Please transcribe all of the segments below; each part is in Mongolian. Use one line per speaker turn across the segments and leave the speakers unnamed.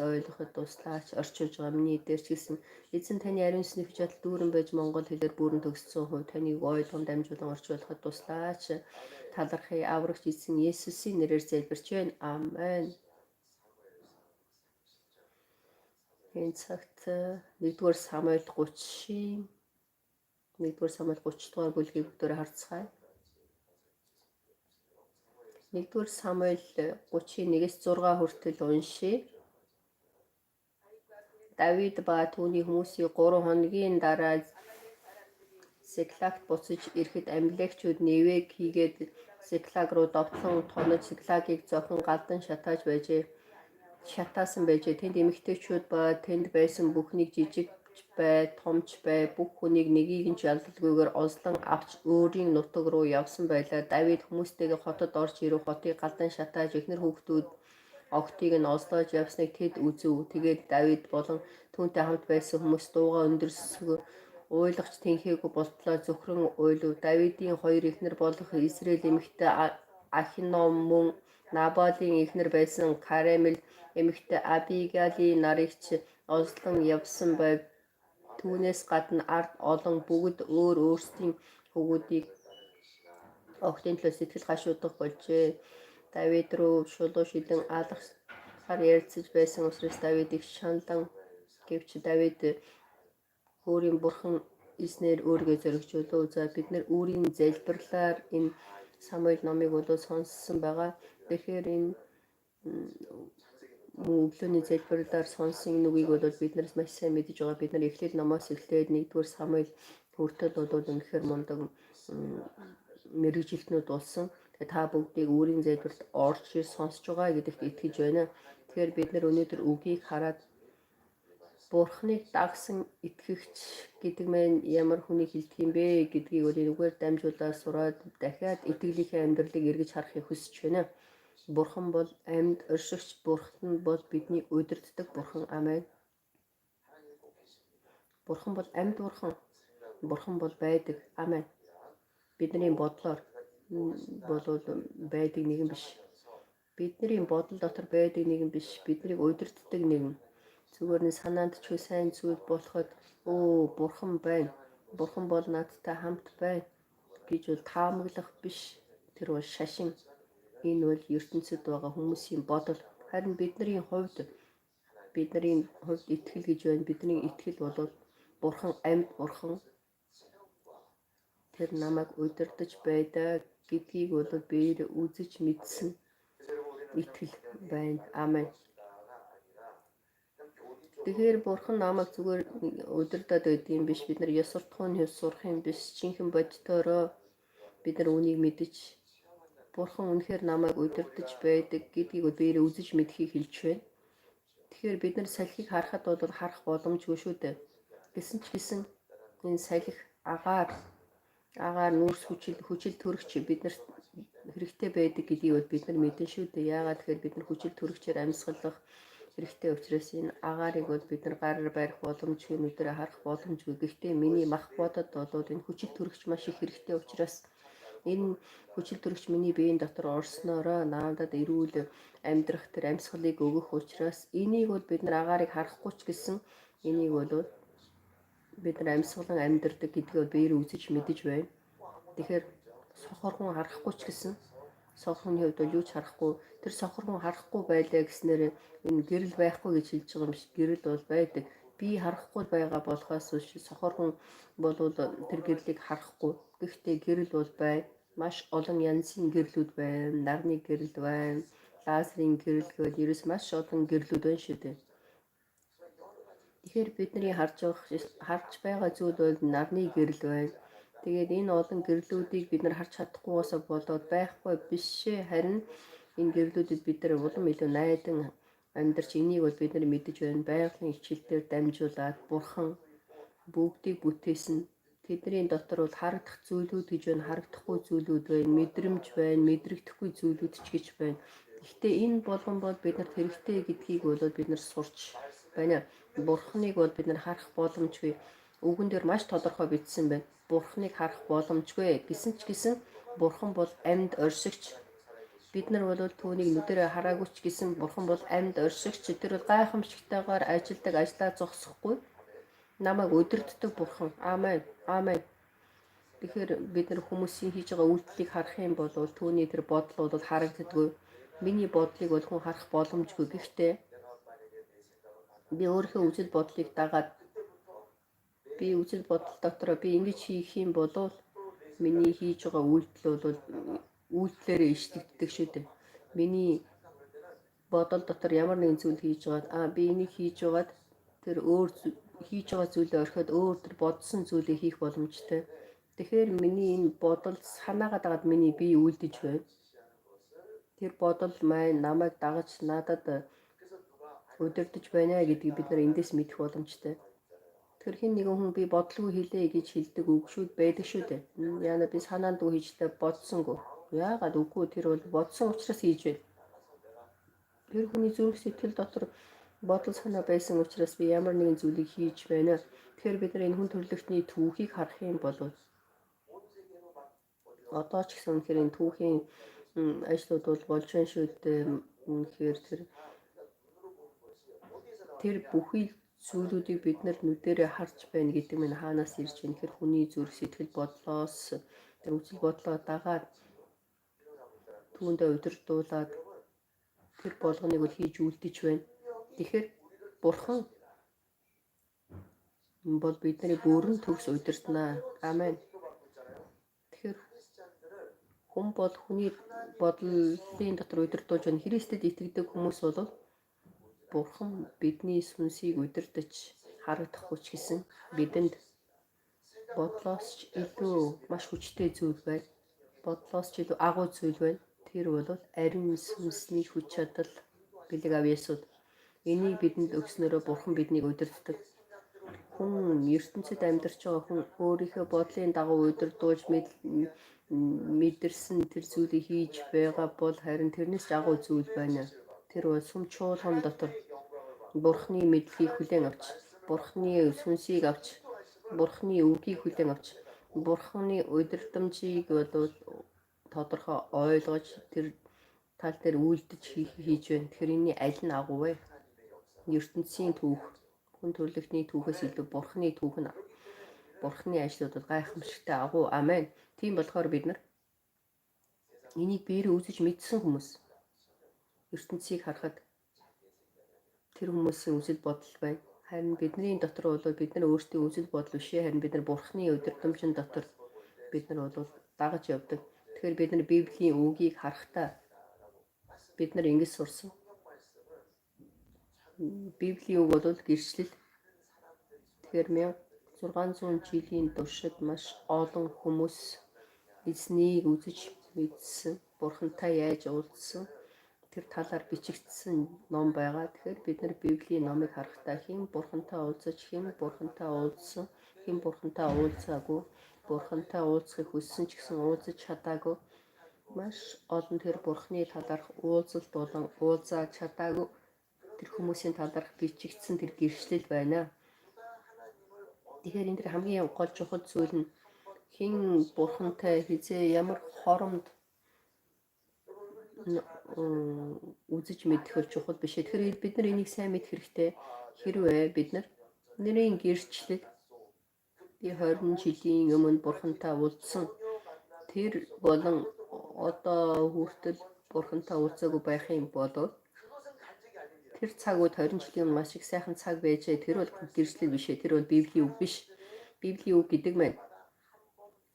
Ойлгоход туслаач, орчуулж байгаа миний дээр ч гэсэн эзэн таны ариун сүнсний хүч чадал дүүрэн байж монгол хэлээр бүрэн төгссөн хувь таныг ойлгон дамжуулан орчуулахад туслаач. Талархъя аврагч эзэн Есүсийн нэрээр залбирч байна. Амен. Энэ цагт 1-р Самуэль 30-ийн 1-р Самуэль 30 дугаар бүлгийг бүгдээрээ харцгаая. 1-р Самуэль 31-ээс 6 хүртэл уншъя. Давид ба түүний хүмүүсийг 3 хоногийн дараа Зиклагт буцаж ирэхэд Амалекчууд нэвэг хийгээд Зиклаг руу довтлон тонож Зиклагийг зохин галдан шатааж байжээ. Шатаасан байжээ. Тэнд эмэгтэйчүүд ба тэнд байсан бүхнийг жижиг ч бай, том ч бай бүх хүнийг нэгийг нь ч ялдалгүйгээр олзлон авч өөрийн нутаг руу явсан байлаа. Давид хүмүүстэйгээ хотод орж ирэв. Хотыг галдан шатааж эхнэр хүүхдүүд охидыг нь олзлоож явсныг тэд үзэв. Тэгээд Давид болон түүнтэй хамт байсан хүмүүс дуугаа өндөрсгөн уйлах ч тэнхээгүй болтлоо зөвхөн уйлав. Давидын хоёр эхнэр болох Израиль эмэгтэй Ахиноам мөн Набалын эхнэр байсан Кармел эмэгтэй Абигалийн нарыг ч олзлон явсан байв. Түүнээс гадна ард олон бүгд өөр өөрсдийн хөвгүүдийг охидын төлөө сэтгэл гашуудах болжээ. Давид руу шулуу шидэн алгасаар ярилцаж байсан учраас Давид их шаналан гэвч Давид өөрийн бурхан эзнээр өөрийгөө зоригжуулав. За бид нар өөрийн залбирлаар энэ Самуэль номыг бол сонссон байгаа. Тэгэхээр энэ мөн өглөөний залбирлаар сонссон энэ үгийг бол бид нар маш сайн мэдэж байгаа. Бид нар Эхлэл номоос эхлээд 1-р Самуэль хүртэл бол үнэхээр мундаг мэргэжилтнүүд болсон. Тэгээ та бүгдийг өөрийн залбиралд орж ир сонсож байгаа гэдэгт итгэж байна. Тэгэхээр бид нар өнөөдөр үгийг хараад Бурхныг дагсан итгэгч гэдэг маань ямар хүнийг хэлдэг юм бэ гэдгийг бол энэгээр дамжуулаад сураад дахиад итгэлийнхээ амьдралыг эргэж харахыг хүсэж байна. Бурхан бол амьд оршигч Бурхан бол биднийг удирддаг Бурхан. Амен. Бурхан бол амьд Бурхан. Бурхан бол байдаг. Амен. Бидний бодлоор болвол байдаг нэгэн биш. Бидний бодол дотор байдаг нэгэн биш. Биднийг удирддаг нэгэн. Зүгээр нь санаанд ч сайн зүйл болоход өө бурхан байна. Бурхан бол надтай хамт байна гэж бол таамаглах биш. Тэр бол шашин. Энэ бол ертөнцид байгаа хүмүүсийн бодол. Харин бидний хувьд итгэл гэж байна. Бидний итгэл бол бурхан амьд бурхан тэр намайг удирдаж байдаг гэдгийг бол биеэр үзэж мэдсэн итгэл байна. Амен. Тэгэхээр бурхан намайг зүгээр удирдаад байдаг юм биш. Бид нар ёс суртахуун сурах юм биш. Жинхэнэ бодитоороо бид нар үүнийг мэдэж бурхан үнэхээр намайг удирдаж байдаг гэдгийг биеэр үзэж мэдэхийг хэлж байна. Тэгэхээр бид нар салхийг харахад бол харах боломжгүй шүү дээ. Гэсэн ч гэсэн энэ салхи агаар нүүрс хүчил төрөгч бид нарт хэрэгтэй байдаг гэдгийг бол бид нар мэднэ шүү дээ. Яагаад тэгэхээр бид нар хүчил төрөгчөөр амьсгалах хэрэгтэй учраас энэ агаарыг бол бид нар гараар барих боломжгүй, нүдэрээ харах боломжгүй. Гэхдээ миний мах бодод бол энэ хүчил төрөгч маш их хэрэгтэй учраас энэ хүчил төрөгч миний биеийн дотор орсноороо наадад эрүүл амьдрах тэр амьсгалыг өгөх учраас энийг бол бид нар агаарыг харахгүй ч гэсэн энийг бол бид нар амьсгалан амьдардаг гэдгийг бол биеэр үзэж мэдэж байна. Тэгэхээр сохор хүн харахгүй ч гэсэн сохор хүний хувьд бол юу ч харахгүй тэр сохор хүн харахгүй байлаа гэснээр энэ гэрэл байхгүй гэж хэлж байгаа юм биш. Гэрэл бол байдаг. Би харахгүй байгаа болохоос биш сохор хүн бол тэр гэрлийг харахгүй. Гэхдээ гэрэл бол бай. Маш олон янзын гэрлүүд байна. Нарны гэрэл байна. Лазерын гэрэл гэвэл ерөөс маш олон гэрлүүд байна шүү дээ. Тэгэхээр бидний харж байгаа зүйл бол нарны гэрэл байна. Тэгээд энэ олон гэрлүүдийг бид нар харж чадахгүйгээс болоод байхгүй биш ээ. Харин энэ гэрлүүдэд бид нар улам илүү найдан амьдарч энийг бол бид нар мэдэж байна. Байгалийн хичээлдээр дамжуулаад бурхан бүгдийг бүтээсэн. Тэдний дотор бол харагдах зүйлүүд гэж байна, харагдахгүй зүйлүүд байна, мэдрэмж байна, мэдрэгдэхгүй зүйлүүд ч гэж байна. Гэхдээ энэ болгон бол бид нарт хэрэгтэй гэдгийг бол бид нар сурч байна. Бурханыг бол бид нар харах боломжгүй. Үгэн дээр маш тодорхой бичсэн байна. Бурханыг харах боломжгүй гэсэн ч гэсэн бурхан бол амьд оршигч. Бид нар бол түүнийг нүдэрээ хараагүй ч гэсэн Бурхан бол амьд оршигч. Тэр бол гайхамшигтайгаар ажилдаг, ажлаа зогсохгүй. Намайг удирддаг Бурхан. Амен. Амен. Тэгэхээр бид нар хүмүүсийн хийж байгаа үйлдэлийг харах юм бол түүний тэр бодол бол харагддаггүй. Миний бодлыг бол хүн харах боломжгүй. Гэхдээ би өөрийнхөө үзэл бодлыг дагаад би үзэл бодол дотроо би ингэж хийх юм бол миний хийж байгаа үйлдэл бол үйлдэлээрээ ишлэгддэг шүү дээ. Миний бодол дотор ямар нэгэн зүйл хийж байгаад би энийг хийж байгаад тэр өөр хийж байгаа зүйлээ орхиод өөр тэр бодсон зүйлээ хийх боломжтой. Тэгэхээр миний энэ бодол санаагаа дагаад миний бие үйлдэж байна. Тэр бодол маань намайг дагаж надад удирдах байна гэдгийг бид нар эндээс мэдэх боломжтой. Тэр хэн нэгэн хүн би бодлого хийлээ гэж хэлдэг үг шүүд байдаг шүү дээ. Яна би санаандгүй хийжлээ, бодсонгүй. Яагаад үгүй, тэр бол бодсон учраас хийж байна. Тэр хүний зүрх сэтгэл дотор бодол санаа байсан учраас би ямар нэгэн зүйлийг хийж байна. Тэгэхээр бид нар энэ хүн төрөлхтний түүхийг харах юм бол одоо ч гэсэн үнэхээр энэ түүхийн ажлууд бол болж байна шүү дээ. Үнэхээр тэр бүхий зүйлүүдийг бид нар нүдэрээ харж байна гэдэг нь хаанаас ирж байна гэхээр хүний зүрх сэтгэл бодлоос, тэр үзэл бодлоо дагаад түүндээ удирдуулаад тэр болгоныг бол хийж үлдэж байна. Тэгэхээр Бурхан бол бидний бүрэн төгс удирдана. Амен. Тэгэхээр хүн бол хүний бодлын дотор удирдуулж байна. Христэд итгэдэг хүмүүс бол Бурхан бидний сүнсийг удирдах харагдахгүй ч гэсэн бидэнд бодлоос ч илүү маш хүчтэй зүйл байна. Бодлоос ч илүү агуу зүйл байна. Тэр бол ариун сүнсний хүч чадал, бэлэг ав Есүс. Энийг бидэнд өгснөөрөө Бурхан биднийг удирддаг. Хүн ертөнцид амьдарч байгаа хүн өөрийнхөө бодлын дагуу удирдуулж мэдэрсэн тэр зүйлийг хийж байгаа бол харин тэрнээс ч агуу зүйл байна. Тэр бол сүм чуулган дотор Бурханы мэдлэгийг хүлээн авч, Бурханы сүнсийг авч, Бурханы үгийг хүлээн авч, Бурханы удирдамжийг бол тодорхой ойлгож тэр тал дээр үйлдэж хийж байна. Тэгэхээр энэний аль нь агуу вэ? Ертөнцийн түүх, хүн төрөлхтний түүхээс илүү Бурханы түүх нь, Бурханы ажлууд бол гайхамшигтай агуу. Амен. Тийм болохоор бид нар энийг биеэрээ үзэж мэдсэн хүмүүс ертөнцийг харахад тэр хүмүүсийн үзэл бодол байна. Харин бидний дотор бол бид нар өөрсдийн үзэл бодол биш ээ. Харин бид нар Бурханы удирдамжин дотор бид нар бол дагаж явдаг. Тэгэхээр бид нар Библийн үгийг харахтаа бид нар ингэж сурсан. Библийн үг бол гэрчлэл. Тэгэхээр 1600 жилийн туршид маш олон хүмүүс эзнийг үзэж мэдсэн, Бурхантай яаж уулзсан тэр талаар бичигдсэн ном байгаа. Тэгэхээр бид нар Библийн номыг харахтаа хэн Бурхантай уулзаж, хэн Бурхантай уулзсан, хэн Бурхантай уулзаагүй, Бурхантай уулзахыг хүссэн ч гэсэн уулзаж чадаагүй маш олон тэр Бурханы талаарх уулзалт болон уулзаад чадаагүй тэр хүмүүсийн талаарх бичигдсэн тэр гэрчлэл байна. Тэгэхээр энэ дэр хамгийн гол чухал зүйл нь хэн Бурхантай хэзээ ямар хоромд үзэж мэдэх бол чухал биш. Тэгэхээр бид нар энийг сайн мэдэх хэрэгтэй. Хэрвээ бид нар нэрийн гэрчлэл би 20 жилийн өмнө Бурхантай уулзсан тэр болон одоо хүртэл Бурхантай уулзаагүй байх юм бол тэр цаг үед 20 жилийн өмнө маш их сайхан цаг байжээ. Тэр бол гэрчлэл биш ээ. Тэр бол Библийн үг биш. Библийн үг гэдэг маань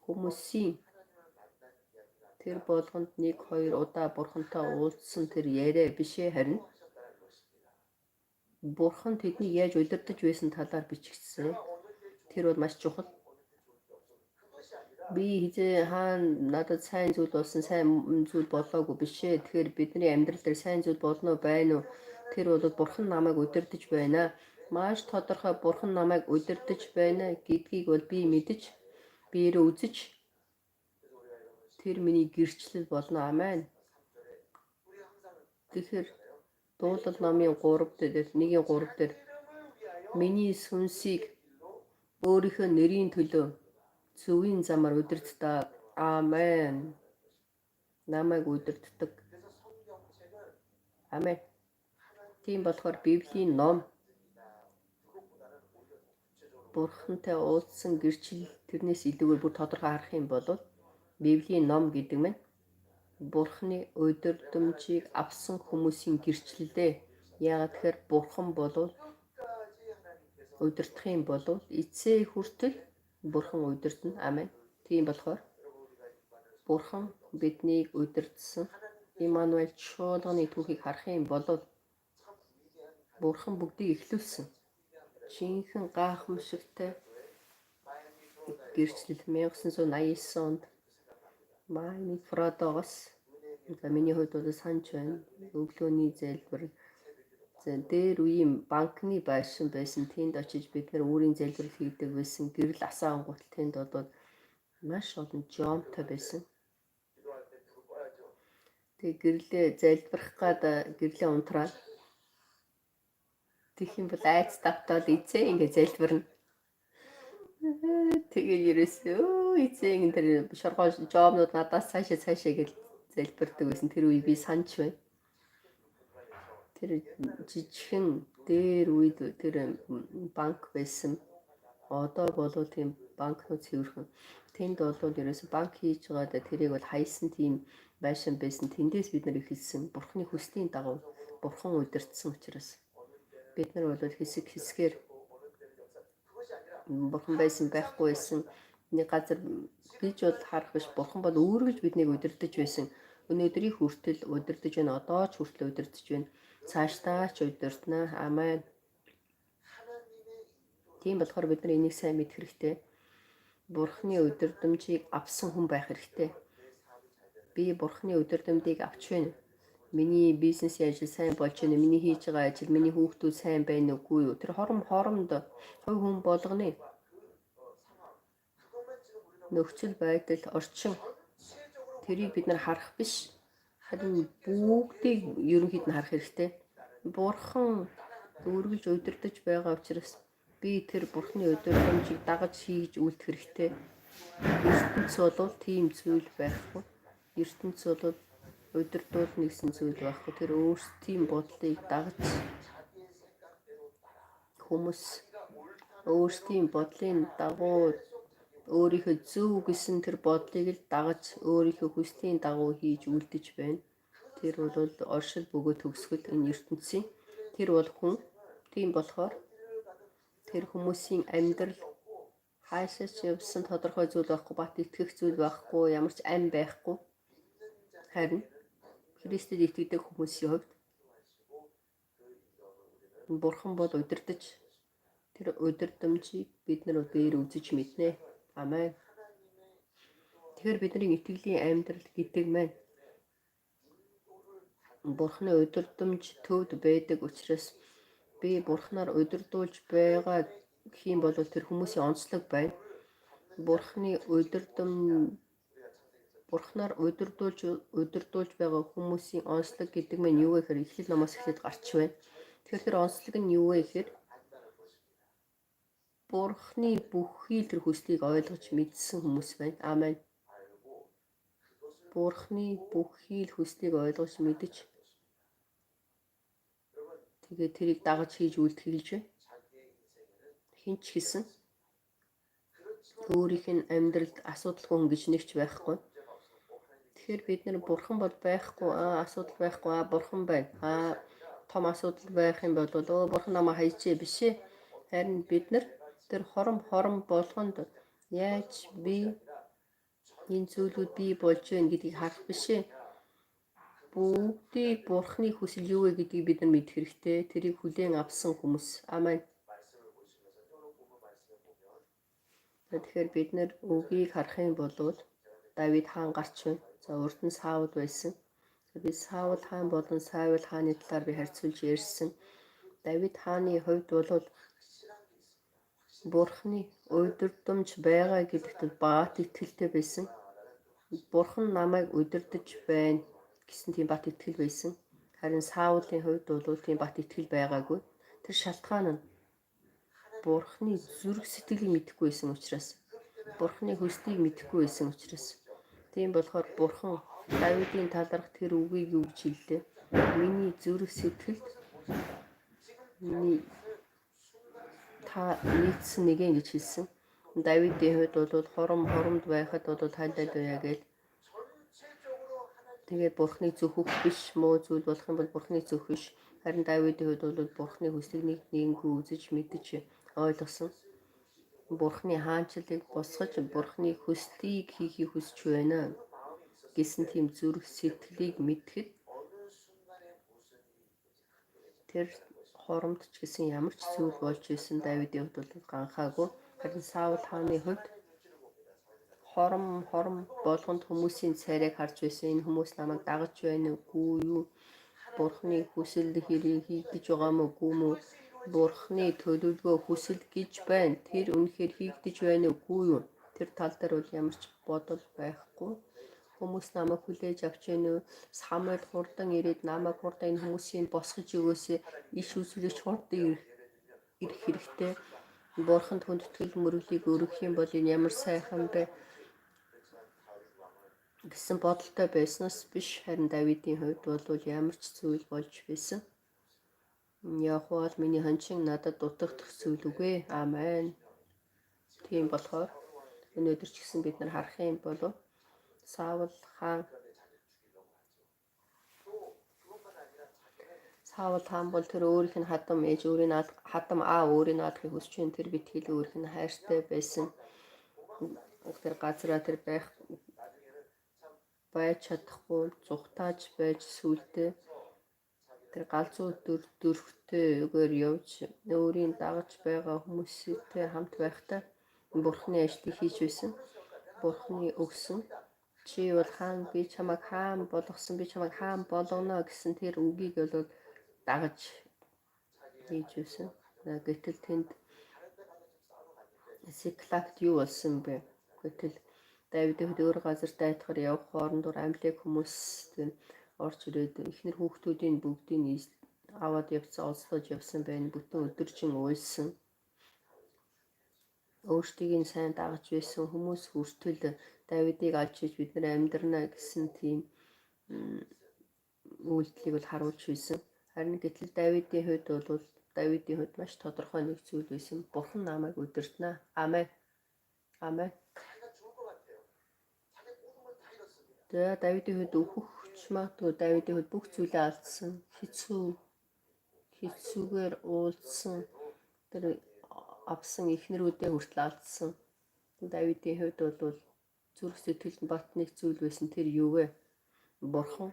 хүмүүсийн тэр болгонд 1 2 удаа Бурхантай уулзсан тэр яриа биш ээ, харин Бурхан тэднийг яаж удирдах байсан талаар бичигдсэн. Тэр бол маш чухал. Би хэзээ хаана надад сайн зүйл болсон, сайн зүйл болоогүй биш ээ. Тэгэхээр бидний амьдрал дээр сайн зүйл болно уу, байна уу? Тэр бол Бурхан намайг удирдах байна. Маш тодорхой Бурхан намайг удирдах байна гэдгийг бол би мэдэж, биеэрээ үзэж тэр миний гэрчлэл болно. Амен. Тэгэхээр Дуулал номын 3 дээр, 1-ийн 3 дээр миний сүнсийг өөрийнхөө нэрийн төлөө зөвийн замаар удирддаг. Амен. Намайг удирддаг. Амен. Тийм болохоор Библийн ном Бурхантай уулзсан гэрчлэл тэрнээс илүүгээр бүр тодорхой харах юм бол Библийн ном гэдэг нь Бурханы удирдамжийг авсан хүмүүсийн гэрчлэлээ. Яагаад тэгэхээр Бурхан болвол удирдах юм бол эцсээ хүртэл Бурхан удирдана. Амен. Тийм болохоор Бурхан биднийг удирдсан Иммануэль чуулганы түүхийг харах юм бол Бурхан бүгдийг эхлүүлсэн. Жинхэнэ гайхамшигтай гэрчлэл 1989 онд Майами Флоридагоос, за, миний хувьд бол санаж байна. Өглөөний залбир, за, дээр үеийн банкны байшин байсан. Тэнд очиж бид нар өөрийн залбирал хийдэг байсан. Гэрэл асаангуут тэнд бол маш олон жоомтой байсан. Тэгээ гэрлээ залбирах гээд гэрлээ унтраад тэгэх юм бол айц давтаад эзээ ингээ залбирна. Тэгээ ерөөсөө эзээ ингэ тэр шоргоо жоомнууд надаас цаашаа цаашаа гэж залбирдаг байсан. Тэр үе би санаж байна. Тэр жижигхэн дээр үед тэр банк байсан. Одоо болвол тийм банкнууд цэвэрхэн. Тэнд бол ерөөсөө банк хийж байгаад тэрийг бол хайсан тийм байшин байсан. Тэндээс бид нар эхэлсэн. Бурхны хүслийн дагуу Бурхан удирдсан учраас бид нар бол хэсэг хэсгээр Бурхан байсан, байхгүй байсан нэг газар гэж бол харах биш. Бурхан бол үргэлж биднийг удирдах байсан. Өнөөдрийг хүртэл удирдах байна. Одоо ч хүртэл удирдах байна. Цаашдаа ч удирдана. Амен. Тийм болохоор бид нар энийг сайн мэдэх хэрэгтэй. Бурхны удирдамжийг авсан хүн байх хэрэгтэй. Би Бурхны удирдамжийг авч байна. Миний бизнесийн ажил сайн болж байна. Миний хийж байгаа ажил, миний хүүхдүүд сайн байна уугүй юу? Тэр хором хоромд хувь хүн болгоны нөхцөл байдал, орчин, тэрийг бид нар харах биш. Харин бүгдийг ерөнхийд нь харах хэрэгтэй. Бурхан үргэлж удирдах байгаа учраас би тэр Бурханы удирдамжийг дагаж хийж үйлдэх хэрэгтэй. Ертөнц бол тийм зүйл байхгүй. Ертөнц бол удирдуулна гэсэн зүйл байхгүй. Тэр өөрсдийн бодлыг дагаж хүмүүс өөрсдийн бодлын дагуу өөрийнхөө зөв гэсэн тэр бодлыг л дагаж өөрийнхөө хүслийн дагуу хийж үлдэж байна. Тэр бол оршил бөгөөд төгсгөл энэ ертөнцийн тэр бол хүн. Тийм болохоор тэр хүмүүсийн амьдрал хаашаа ч явсан тодорхой зүйл байхгүй, бат итгэх зүйл байхгүй, ямар ч ам байхгүй. Харин Христэд итгэдэг хүмүүсийн хувьд Бурхан бол удирдах, тэр удирдамжийг бид нар дээр үзэж мэднэ. Амен. Тэгэхээр бидний итгэлийн амьдрал гэдэг маань Бурханы удирдамж төвд байдаг учраас би Бурханаар удирдуулж байгаа гэх юм бол тэр хүмүүсийн онцлог байна. Бурханы удирдам Бурханаар удирдуулж байгаа хүмүүсийн онцлог гэдэг маань юу вэ гэхээр Эхлэл номоос эхлээд гарч байна. Тэгэхээр тэр онцлог нь юу вэ гэхээр Бурхны бүхий л тэр хүслийг ойлгож мэдсэн хүмүүс байна. Амен. Бурхны бүхий л хүслийг ойлгож мэдэж тэгээд тэрийг дагаж хийж үйлдэх гэж байна. Хэн ч гэсэн өөрийнх нь амьдралд асуудалгүй хүн гэж нэг ч байхгүй. Тэгэхээр бид нар бурхан бол байхгүй, аа, асуудал байхгүй, аа, бурхан байна. Аа, том асуудал байх юм бол өө, бурхан намайг хайжээ биш ээ. Харин бид нар тэр хором хором болгонд яаж би энэ зүйлүүд бий болж байна гэдгийг харах биш ээ. Бүгдийг бурхны хүсэл юу вэ гэдгийг бид нар мэдэх хэрэгтэй. Тэрийг хүлээн авсан хүмүүс. Амен. Тэгэхээр бид нар үгийг харах юм бол Давид хаан гарч байна. За, урд нь Саул байсан. За, би Саул хаан болон Саул хааны талаар би харьцуулж ярьсан. Давид хааны хувьд бол Бурхны удирдамж байгаа гэдэгт бат итгэлтэй байсан. Бурхан намайг удирдах байна гэсэн тийм бат итгэл байсан. Харин Саулын хувьд бол тийм бат итгэл байгаагүй. Тэр шалтгаан нь Бурхны зүрх сэтгэлийг мэдэхгүй байсан учраас, Бурхны хүслийг мэдэхгүй байсан учраас. Тийм болохоор Бурхан Давидын талаарх тэр үгийг юу гэж хэллээ? Миний зүрх сэтгэлд миний та нийцсэн нэгэн гэж хэлсэн. Давидын хувьд бол хоромд байхад бол халелуя гэж. Тэгээд Бурхныг зөвхөх биш, муу зүйл болох юм бол Бурхныг зөвхөх биш. Харин Давидын хувьд бол Бурхны хүслийг нэг нэгэнгүй үзэж мэдэж ойлгосон. Бурхны хаанчлалыг босгож Бурхны хүслийг хийхийг хүсэж байна гэсэн тийм зүрх сэтгэлийг мэдэхэд тэр хоромд ч гэсэн ямар ч зүйл болж исэн Давидын хувьд бол ганхаагүй. Харин Саул хааны хувьд хором болгонд хүмүүсийн царайг харж байсан. Энэ хүмүүс намайг дагаж байна уугүй юу? Бурхны хүсэл хэрэг хийгдэж байгаа мó үгүй мүү? Бурхны төлөвлөгөө хүсэл гэж байна. Тэр үнэхээр хийгдэж байна уугүй юу? Тэр тал дээр бол ямар ч бодол байхгүй. Хүмүүс намайг хүлээж авч гэнэ үү? Самуэль хурдан ирээд намайг хурдан энэ хүмүүсийн босгож өгөөсэй. Иш үзүүлэгч хурдан ирэх хэрэгтэй. Бурханд хүндэтгэл мөрөглийг өргөх юм бол энэ ямар сайхан бэ гэсэн бодолтой байснаас биш, харин Давидын хувьд бол ямар ч зүйл болж байсан. Яхуал миний хончин надад дутагдах зүйл үгүй. Амен. Тийм болохоор өнөөдөр ч гэсэн бид нар харах юм бол Саул хаан бол тэр өөрийнх нь хадам ээж, өөрийн хадам аав, өөрийн наадахыг хүсэж байна. Тэр битгэл өөрийнх нь хайртай байсан. Тэр газраа тэр байх байж чадахгүй зүхтааж байж сүултээ тэр галзуу дөрвтэйгээр явж өөрийн дагаж байгаа хүмүүстэй хамт байхдаа Бурхны ажлыг хийж байсан. Бурхны өгсөн чи бол хаан, би чамайг хаан болгосон, би чамайг хаан болгоно гэсэн тэр үгийг бол дагаж хийж байсан. Гэтэл тэнд Сиклагт юу болсон бэ? Гэтэл Давидын хувьд өөр газар дайтахаар явах хоорондоор Амлик хүмүүс орж ирээд эхнэр хүүхдүүдийн бүгдийг аваад явцсан, олзлож явсан байна. Бүтэн өдөржин уйлсан. Өөрсдийг нь сайн дагаж байсан хүмүүс хүртэл Давидыг алж иж бид нар амьдрна гэсэн тийм үйлдэлийг бол харуулж байсан. Харин гэтэл Давидын хувьд бол Давидын хувьд маш тодорхой нэг зүйл байсан. Бурхан намайг удирдана. Амен. Амен. За Давидын хувьд өөхөж магадгүй. Давидын хувьд бүх зүйлээ алдсан. Хэцүүгээр уулзсан. Тэр авсан эхнэрүүдээ хүртэл алдсан. Давидын хувьд бол зүрх сэтгэлд бат нэг зүйл байсан. Тэр юу вэ? Бурхан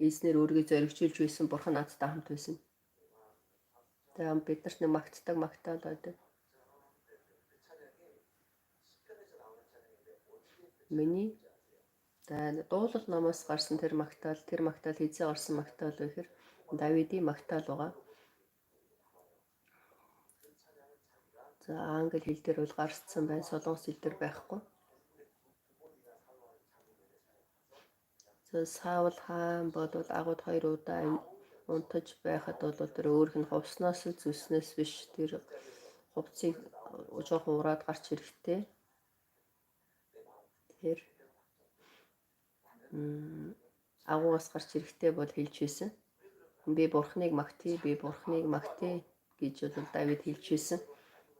эзнэр өөрийгөө зоригжуулж байсан. Бурхан надтай хамт байсан. Тэгээ бид нарт нэг магтдаг магтаал байдаг. Миний дуулал номоос гарсан тэр магтаал хэзээ гарсан магтаал вэ гэхээр Давидын магтаал байгаа. За англи хэл дээр бол гарцсан байна. Солонгос хэл дээр байхгүй. За Саул хаан бол агууд хоёр удаа унтаж байхад бол тэр өөрийнх нь хувцснаас л зүснээс биш, тэр хувцсыг жоохон ураад гарч ирэхтэй. Тэр агуугаас гарч ирэхтэй бол хэлж байсан. Би Бурхныг магтъя, би Бурхныг магтъя гэж бол Давид хэлж байсан.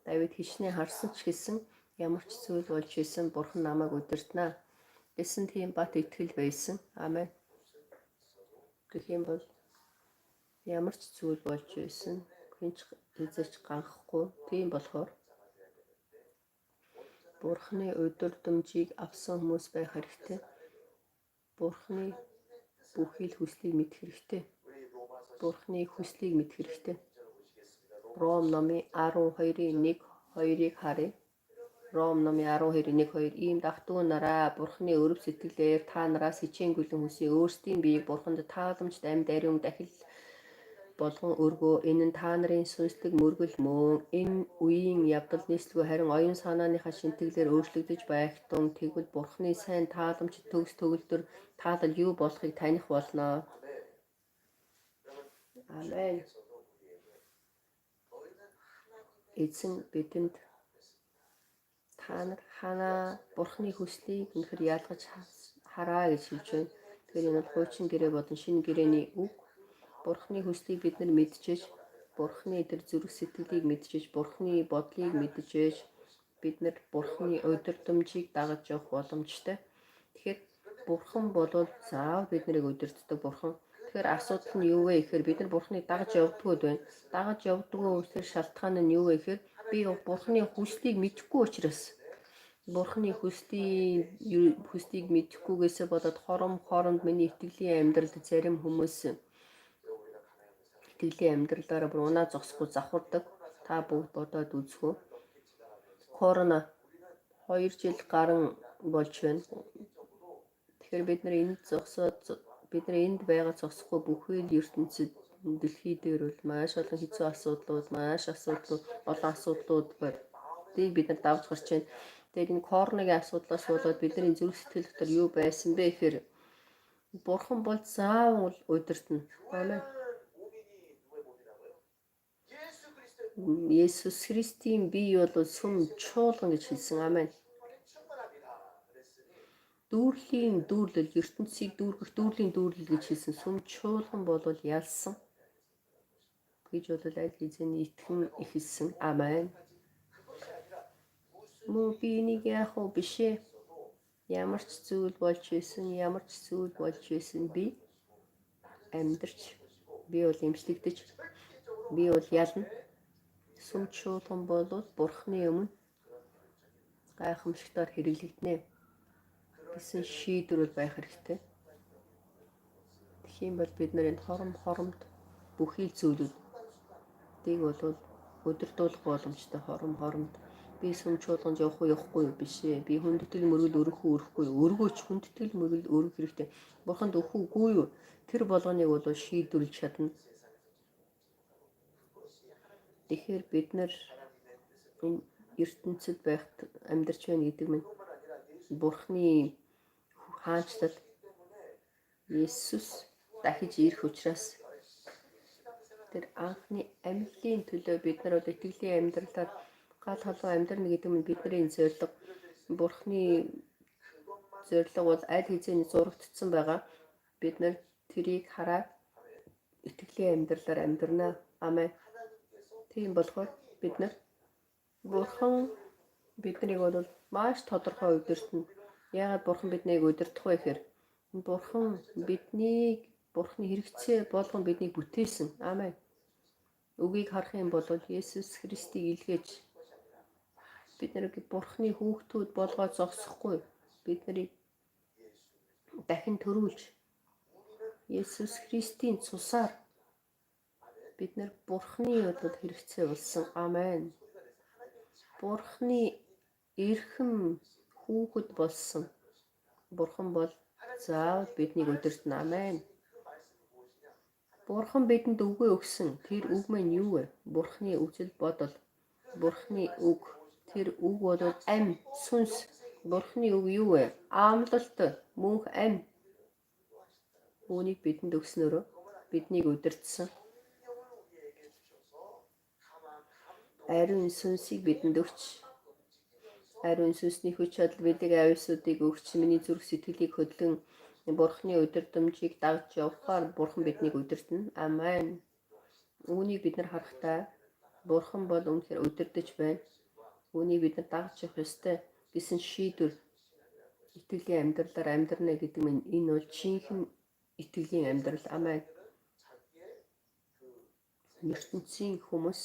Давид хичнээн харсан ч гэсэн ямар ч зүйл болж исэн Бурхан намайг удирдана гэсэн тийм бат итгэл байсан. Амен. Тэгэх юм бол ямар ч зүйл болж исэн хэн ч хэзээ ч ганхахгүй. Тийм болохоор Бурханы удирдамжийг авсан хүмүүс байх хэрэгтэй. Бурханы бүхий л хүслийг мэдэх хэрэгтэй. Бурханы хүслийг мэдэх хэрэгтэй. Ром номын 12-ийн 1 2-ыг харъя. Ром номын 12-ийн 1 2 ийм дагтгүй нараа Бурханы өрөв сэтгэлээр та нараас хичээнгүйлэн хүсье. Өөрсдийн биеийг Бурханд тааламжт амьд ариун дахил болгон өргөө. Энэ нь та нарын сүнслэг мөргөл мөн. Энэ үеийн явдал нийслэгүй харин оюун санааныхаа шинтгэлээр өөрчлөгдөж байх тун тэгвэл Бурханы сайн тааламж төгс төгөлдөр таалал юу болохыг таних болно. Амен. Эзэн бидэнд та нар ханаа Бурханы хүслийг үнэхэр ялгаж хараа гэж хэлж байна. Тэгэхээр энэ бол хуучин гэрээ болон шинэ гэрээний үг. Бурхны хүслийг бид нар мэдчээж, Бурхны тэр зүрх сэтгэлийг мэдчээж, Бурхны бодлыг мэдчээж бид нар Бурхны удирдамжийг дагаж явах боломжтой. Тэгэхээр Бурхан болвол заавал бид нарыг удирддаг Бурхан. Тэгэхээр асуудал нь юу вэ гэхээр бид нар Бурханыг дагаж явдггүй байна. Дагаж явдггүй тэр шалтгаан нь юу вэ гэхээр би Бурханы хүслийг мэдэхгүй учраас Бурханы хүслийг мэдэхгүйгээсээ болоод хором хооронд миний итгэлийн амьдралд зарим хүмүүс итгэлийн амьдралаараа бүр унаа зогсохгүй завхардаг. Та бүгд бодоод үзэх үү? Корона 2 жил гарan болж байна. Тэгэхээр бид нар энд зогсоод бид нар энд байгаа зогсохгүй бүхий л ертөнцид дэлхий дээр бол маш олон хэцүү асуудлууд, маш асуудлууд, олон асуудлууд байна. Тийг бид нар давж гарч байна. Тэгээд энэ коронагийн асуудлаас болоод бидний зүрх сэтгэл дотор юу байсан бэ гэхээр Бурхан бол заавал удирдна. Амен. Есүс Христийн бие бол сүм чуулган гэж хэлсэн. Амен. Дүүрлийн дүүрлэл, ертөнцийг дүүргэх дүүрлийн дүүрлэл гэж хэлсэн. Сүм чуулган бол ялсан гэж бол аль хэзээний итгэн эхэлсэн. Амен. Мөн би энийг яах вэ биш ээ. Ямар ч зүйл болж исэн, ямар ч зүйл болж исэн би амьдарч, би бол эмчлэгдэж, би бол ялна. Сүм чуулган бол Бурхны өмнө гайхамшигтаар хэрэглэгдэнэ гэсэн шийдвэр бол байх хэрэгтэй. Тэгэх юм бол бид нар энэ хором хоромд бүхий зүйлүүдийг бол өдөрдуулах боломжтой. Хором хоромд би сүм чуулганд явах уу явахгүй юу биш ээ. Би хүндэтгэл мөргөл өргөх үү өрөхгүй юу? Өргөөч, хүндэтгэл мөргөл өргөх хэрэгтэй. Бурханд өгөх үгүй юу? Тэр болгоныг бол шийдвэрлэж чадна. Тэгэхээр бид нар энэ ертөнцид байхад амьдарч байна гэдэг нь Бурхны хаанчлал Есүс дахиж ирэх учраас тэр анхны амьллын төлөө бид нар бол итгэлийн амьдралаар гал холоо амьдрна гэдэг нь бидний зорилго. Бурхны зорилго бол аль хэзээний зурагдсан байгаа. Бид нар тэрийг хараад итгэлийн амьдралаар амьдрна. Амен. Тийм болохоор бид нар Бурхан биднийг бол маш тодорхой удирдна. Яагаад Бурхан биднийг удирдах вэ гэхээр Бурхан биднийг Бурханы хэрэгцээ болгон биднийг бүтээсэн. Амен. Үгийг харах юм бол Есүс Христийг илгээж бид нарыг Бурханы хүүхдүүд болгоод зогсохгүй. Бид нарыг дахин төрүүлж Есүс Христийн цусаар бид нар Бурханы бодол хэрэгцээ болсон. Амен. Бурханы эрхэм хүүхэд болсон. Бурхан бол заавал биднийг удирдна. Амен. Бурхан бидэнд үгээ өгсөн. Тэр үг маань юу вэ? Бурханы үзэл бодол. Бурханы үг. Тэр үг бол ам, сүнс. Бурханы үг юу вэ? Амлалт, мөнх ам. Үүнийг бидэнд өгснөөрөө биднийг удирдсан. Ариун сүнсийг бидэнд өгч, ариун сүнсний хүч чадал бидэг авьяасуудыг өгч, миний зүрх сэтгэлийг хөдлөн Бурхны удирдамжийг дагж явахаар Бурхан биднийг удирдна. Амен. Үүнийг бид нар харахтаа Бурхан бол үнэхээр удирдах байна. Үүнийг бид нар дагж явах ёстой гэсэн шийдвэр итгэлийн амьдралаар амьдрна гэдэг нь энэ бол жинхэнэ итгэлийн амьдрал. Амен. Ертөнцийн хүмүүс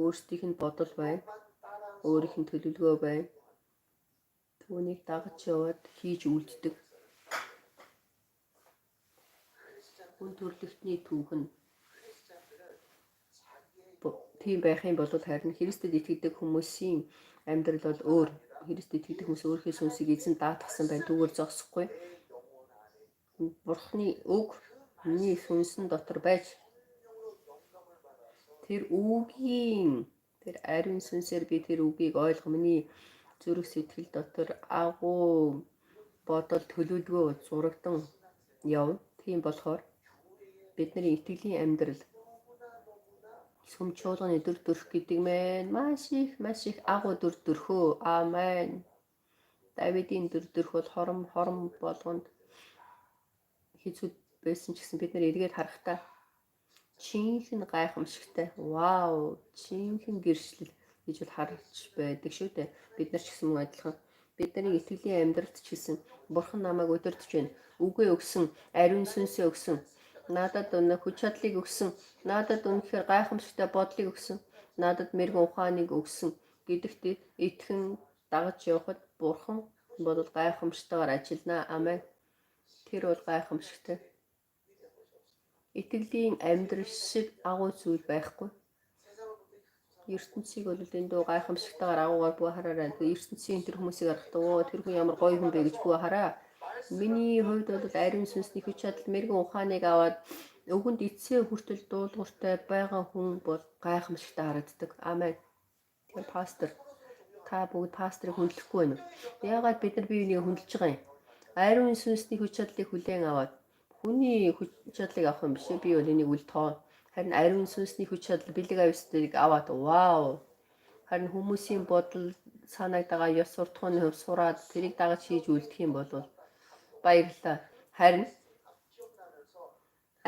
өөрсдийнх нь бодол байна. Өөрийнх нь төлөвлөгөө байна. Түүнийг дагаж яваад хийж үлддэг. Хүн төрөлхтний түүх нь тийм байх юм бол харин Христэд итгэдэг хүмүүсийн амьдрал бол өөр. Христэд итгэдэг хүмүүс өөрийнхөө сүнсийг эзэн даатгсан байна. Түүгээр зогсохгүй. Бурхны үг миний сүнсэн дотор байж тэр үгийн тэр ариун сүнсээр би тэр үгийг ойлгох, миний зүрх сэтгэл дотор агуу бодол төлөвлөгөө зурагдан явна. Тийм болохоор бидний итгэлийн амьдрал сүм чуулганы дүр төрх гэдэг мэн маш их агуу дүр төрхөө. Амен. Давидын дүр төрх бол хором хором болгонд Хэцүү байсан ч гэсэн бид нар эргээд харахтаа жинхэнэ гайхамшигтай. Вау, жинхэнэ гэрчлэл гэж бол харж байдаг шүү дээ. Бид нар ч гэсэн мөн адилхан. Бидний итгэлийн амьдралд ч гэсэн Бурхан намайг удирдах байна. Үгээ өгсөн, ариун сүнсээ өгсөн. Надад өнө хүч чадлыг өгсөн. Надад үнэхээр гайхамшигтай бодлыг өгсөн. Надад мэргэн ухааныг өгсөн гэдэгт итгэн дагаж явхад Бурхан бол гайхамшигтайгаар ажиллана. Амен. Тэр бол гайхамшигтай. Итгэлийн амьдрал шиг агуу зүйл байхгүй. Ертөнцийг бол эндүү гайхамшигтайгаар агуугаар бүү хараарай. Ертөнцийн тэр хүмүүсийг харахад оо тэр хүн ямар гоё хүн бэ гэж бүү хараа. Миний хувьд бол ариун сүнсний хүч чадал, мэргэн ухааныг аваад өгөнд эцсээ хүртэл дуулууртай байгаа хүн бол гайхамшигтай харагддаг. Амен. Тэгэхээр пастор, та бүгд пасторыг хүндлэхгүй байна уу? Яагаад бид нар бие биенийг хүндэлж байгаа юм? Ариун сүнсний хүч чадлыг хүлээн аваад хүний хүч чадлыг авах юм биш ээ. Би бол энийг үл тоо. Харин ариун сүнсний хүч чадал, бэлэг авьяастыг аваад вау. Харин хүмүүсийн бодол санааг дагаа ёс суртахууны хувь сураад тэрийг дагаж хийж үлдэх юм бол баярлалаа. Харин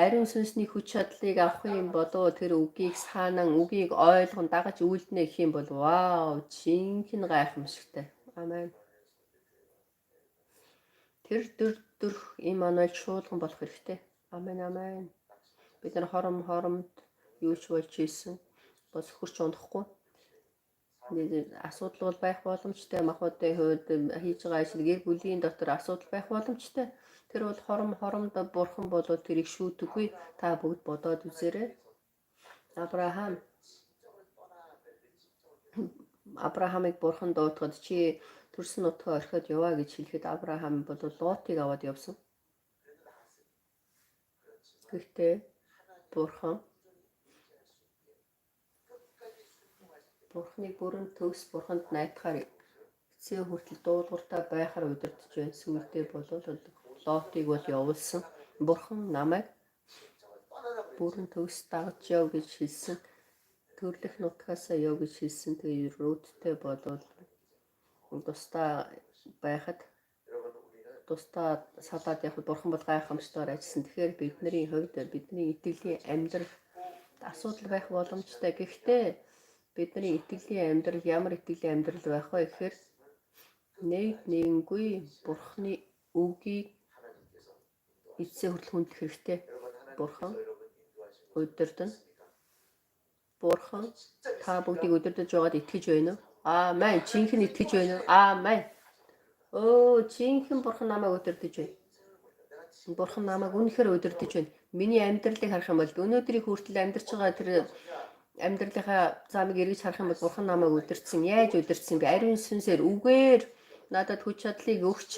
ариун сүнсний хүч чадлыг авах юм болоо тэр үгийг саанан үгийг ойлгон дагаж үйлдэнэ гэх юм бол вау, жинхэнэ гайхамшигтай. Амен. Тэр дүр төрх Иммануэль шуулган болох хэрэгтэй. Амен, амен. Бид нар хором хоромд юу ч болж ийсэн бас хөрч унахгүй. Асуудал бол байх боломжтой. Махбодын хувьд хийж байгаа ажил гэр бүлийн дотор асуудал байх боломжтой. Тэр бол хором хоромд бурхан болоод тэрийг шүүтгэхгүй. Та бүгд бодоод үзээрэй. Авраамыг бурхан дуудахад чи төрсөн нутгаа орхиод яваа гэж хэлэхэд Авраам бол Лотыг аваад явсан. Гэхдээ Бурханыг бүрэн төгс бурханд найдахаар эцсийн хүртэл дуулууртай байхаар удирдах байна. Сүүлдээ болвол Лотыг бол явуулсан. Бурхан намайг бүрэн төгс дагаж яв гэж хэлсэн. Төрлөх нутгаасаа яв гэж хэлсэн. Тэгээ Руттэй болвол тусдаа байхад тусдаа салаад явхад бурхан бол гайхамшигтайгаар ажилласан. Тэгэхээр бидний хувьд бидний итгэлийн амьдрал асуудал байх боломжтой. Гэхдээ бидний итгэлийн амьдрал ямар итгэлийн амьдрал байх вэ гэхээр нэг нэгэнгүй бурханы үгийг эцсээ хүртэл хүндлэх хэрэгтэй. Бурхан удирдана. Бурхан та бүгдийг удирдах байгаад итгэж байна уу? Амен. Жинхэнэ итгэж байна уу? Амен. Өө, жинхэнэ бурхан намайг удирдах байна. Бурхан намайг үнэхээр удирдах байна. Миний амьдралыг харах юм бол өнөөдрийг хүртэл амьдарч байгаа тэр амьдралынхаа замыг эргэж харах юм бол бурхан намайг удирдсан. Яаж удирдсан бэ? Ариун сүнсээр, үгээр надад хүч чадлыг өгч,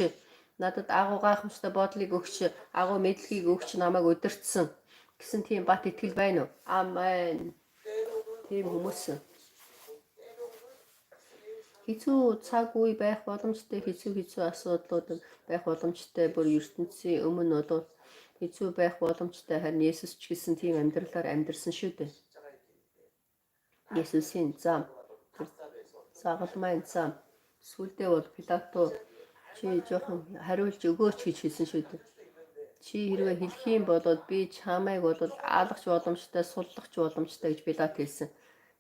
надад агуу гайхамшигтай бодлыг өгч, агуу мэдлэгийг өгч намайг удирдсан гэсэн тийм бат итгэл байна уу? Амен. Тийм хүмүүс хэцүү цаг үе байх боломжтой, хэцүү хэцүү асуудлууд байх боломжтой, бүр ертөнцийн өмнө бол хэцүү байх боломжтой. Харин Есүс ч гэсэн тийм амьдралаар амьдарсан шүү дээ. Есүсийн зам, тэр загалмайн зам. Сүүлдээ бол Пилато чи жоохон хариулж өгөөч гэж хэлсэн шүү дээ. Чи хэрвээ хэлэх юм бол би чамайг бол аалгах боломжтой, суллах боломжтой гэж Пилат хэлсэн.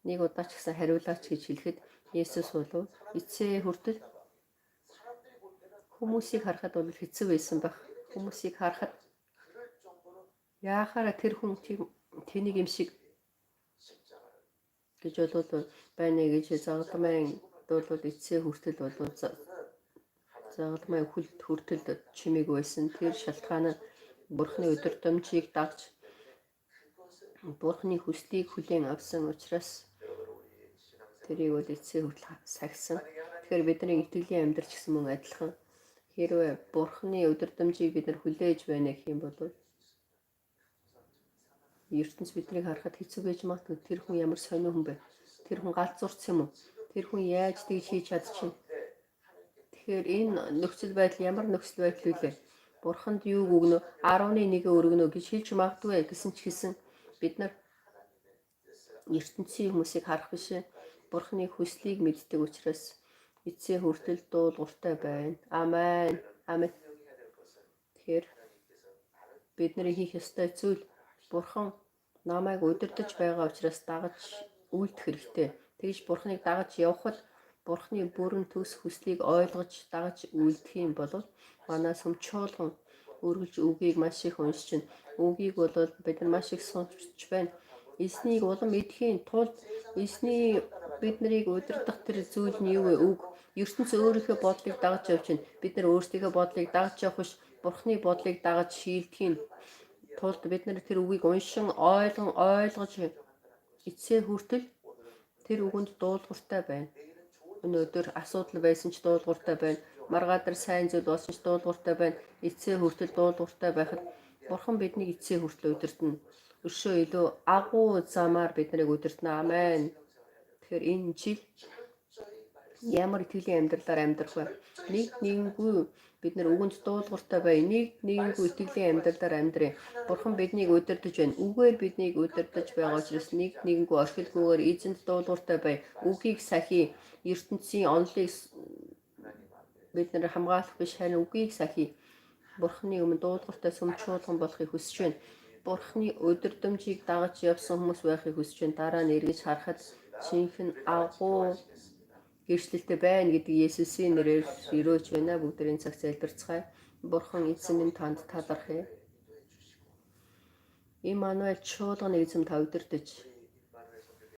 Нэг удаа ч гэсэн хариулаач гэж хэлэхэд Есүс болов эцсээ хүртэл хүмүүсийг харахад бол хэцүү байсан байх. Хүмүүсийг харахад яахаараа тэр хүн тэнийг юм шиг гэж бол байна гэж загалмайн бол эцсээ хүртэл бол загалмай үхэлд хүртэл чимээг байсан. Тэр шалтгаан нь Бурхны удирдамжийг дагж Бурхны хүслийг хүлээн авсан учраас тэрийг бол эцсээ хүртэл сахисан. Тэгэхээр бидний итгэлийн амьдрал ч гэсэн мөн адилхан. Хэрвээ Бурхны удирдамжийг бид нар хүлээж байна гэх юм бол ертөнц биднийг харахад хэцүү байж магадгүй. Тэр хүн ямар сонио хүн бэ? Тэр хүн галзуурсан юм уу? Тэр хүн яаж тэгж хийж чадчихэв? Тэгэхээр энэ нөхцөл байдал ямар нөхцөл байдал вэ? Бурханд юуг өгнө? 11-ээ өргөнө гэж хэлж магадгүй гэсэн ч гэсэн бид нар ертөнцийн хүмүүсийг харах биш. Бурхны хүслийг мэддэг учраас эцсийн хүртэл дуулууртай байна. Амен. Амен. Тэгэхээр Бидний хийх ёстой зүйл Бурхан намайг удирдах байгаа учраас дагаж үйлдэх хэрэгтэй. Тэгж Бурханыг дагаж явхад Бурханы бүрэн төгс хүслийг ойлгож дагаж үйлдэх юм бол манай сүм чуулган үргэлж үгийг маш их уншиж байна. Үгийг бол бид нар маш их сонсч байна. Эзнийг улам идэхийн тулд эзний бид нарыг удирдах тэр зүйл нь юу вэ? Үг. Ертөнц өөрийнхөө бодлыг дагаж явж байна. Бид нар өөрсдийнхөө бодлыг дагаж явах биш, Бурханы бодлыг дагаж шийдэхийн тулд бид нар тэр үгийг уншин ойлгон ойлгож эцсээ хүртэл тэр үгэнд дуулууртай байна. Өнөөдөр асуудал байсан ч дуулууртай байна. Маргааш сайн зүйл болсон ч дуулууртай байна. Эцсээ хүртэл дуулууртай байхад Бурхан биднийг эцсээ хүртэл удирдана. Өшөө илүү агуу замаар бид нарыг удирдана. Амен. Тэгэхээр энэ жил ямар итгэлийн амьдралаар амьдрах вэ? Нэг нэгэнгүй бид нар үгэнд дуулууртай бай. Нэг нэгэнгүй итгэлийн амьдралаар амьдрая. Бурхан биднийг удирдах байна. Үгээр биднийг удирдах байгаа учраас нэг нэгэнгүй орхилгүйгээр эзэнд дуулууртай бай. Үгийг сахи, ертөнцийн онолыг бид нар хамгаалах биш, харин үгийг сахи. Бурханы өмнө дуулууртай сүм чуулган болохыг хүсэж байна. Бурханы удирдамжийг дагаж явсан хүмүүс байхыг хүсэж байна. Дараа нь эргэж харахад шинэхэн агуу гэрчлэлтэй байна гэдэг Есүсийн нэрээр ерөөж байна. Бүгдээрийн цаг залбирцгаая. Бурхан эзэн минь, танд талархъя. Иммануэль чуулганы эзэм та удирдах.